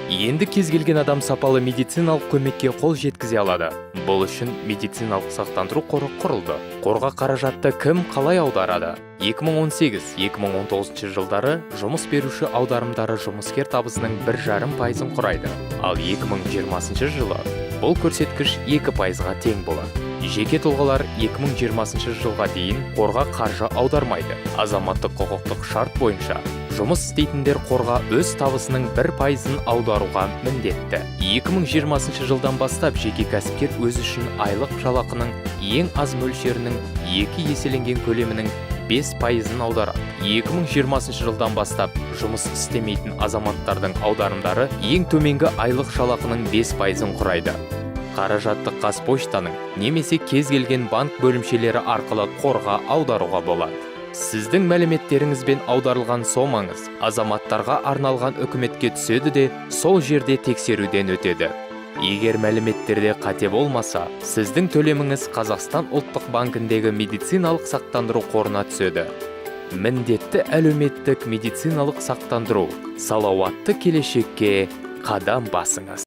Енді кез келген адам сапалы медициналық көмекке қол жеткізе алады. Бұл үшін медициналық сақтандыру қоры құрылды. Қорға қаражатты кім, қалай аударады? 2018-2019 жылдары жұмыс беруші аударымдары жұмыскер табысының 1,5 пайызын құрайды. Ал 2020 жылы бұл көрсеткіш 2 пайызға тең болады. Жеке тұлғалар 2020 жылға дейін қорға қаржы аудармайды. Азаматтық құқықтық шарт бойынша жұмыс істейтіндер қорға өз табысының 1 пайызын аударуға міндетті. 2020 жылдан бастап жеке кәсіпкер өзі үшін айлық жалақының ең аз мөлшерінің екі еселенген көлемінің 5 пайызын аударады. 2020 жылдан бастап жұмыс істемейтін азаматтардың аударымдары ең төменгі айлық жалақының 5 пайызын құрайды. Қаражатты Қазпоштаның немесе кез келген банк бөлімшелері арқылы қорға аударуға болады. Сіздің мәліметтеріңізбен аударылған сомаңыз азаматтарға арналған үкіметке түседі де, сол жерде тексеруден өтеді. Егер мәліметтерде қате болмаса, сіздің төлеміңіз Қазақстан ұлттық банкіндегі медициналық сақтандыру қорына түседі. Міндетті әлеуметтік медициналық сақтандыру: салауатты келешекке қадам басыңыз.